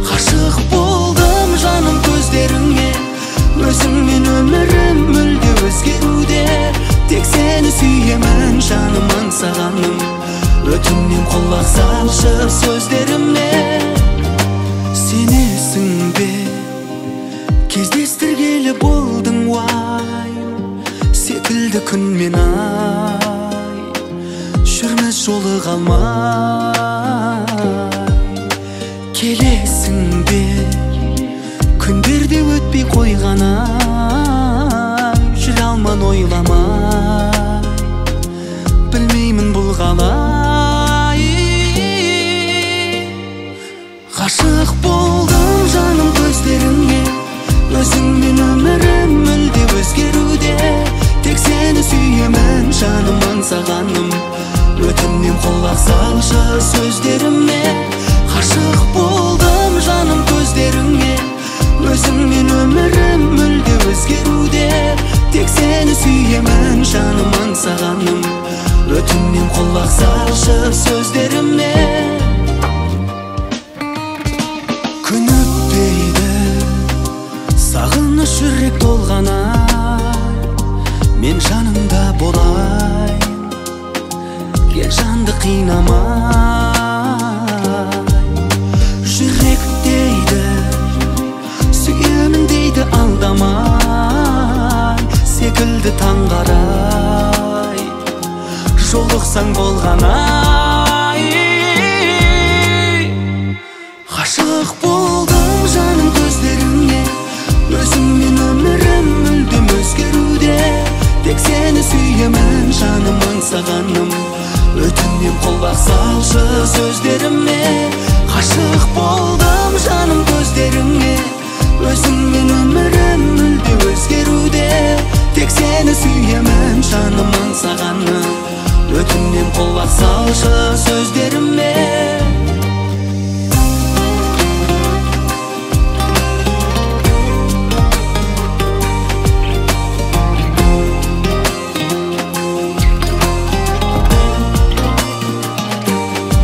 Ғашық болдым жаным көздеріңе, өзіңмен өмірім мүлде өзгеруде. Тек сені сүйемін жаным аңсағаным, өтінем құлақ салшы сөздеріме. Сенесің бе, кездестіргелі болдың уай, секілді күн мен ай, жүрміз жолыға алмай. Келесің бе, күндерде өтпей қойған ай, жүре алман ойламай, білмеймін бұл қалай. Ғашық болдым жаным көздеріңе, өзіңмен өмірім мүлде өзгеруде. Тек сені сүйемін жаным аңсағаным, өтінем құлақ салшы сөздеріме. Ғашық болдым жаным көздеріңе, өзіңмен өмірім мүлде өзгеруде. Тек сені сүйемін жаным аңсағаным, өтінем құлақ салшы сөздеріме. Күн өтпейді, сағыныш жүрек толған ай, мен жаныңда болайын, кел жанды қинамай. Жүрек дейді, сүйемін дейді алдамай, секілді таңғарай, жолықсаң болған ай. Ғашық болдым жаным көздеріңе, өзіңмен өмірім мүлдем өзгеруде. Тек сені сүйемін жаным аңсағаным, өтінем құлақ салшы сөздеріме. Ғашық болдым жаным көздеріңе, өзіңмен өмірім мүлде өзгеруде. Тек сені сүйемін жаным аңсағаным, өтінем құлақ салшы сөздеріме.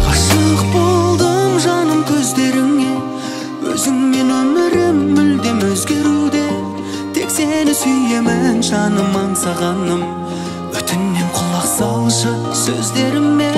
Ғашық болдым жаным көздеріңе, өзіңмен өмірім мүлдем өзгеруде. Тек сені сүйемін жаным аңсағаным, өтінем құлақ салшы сөздеріме.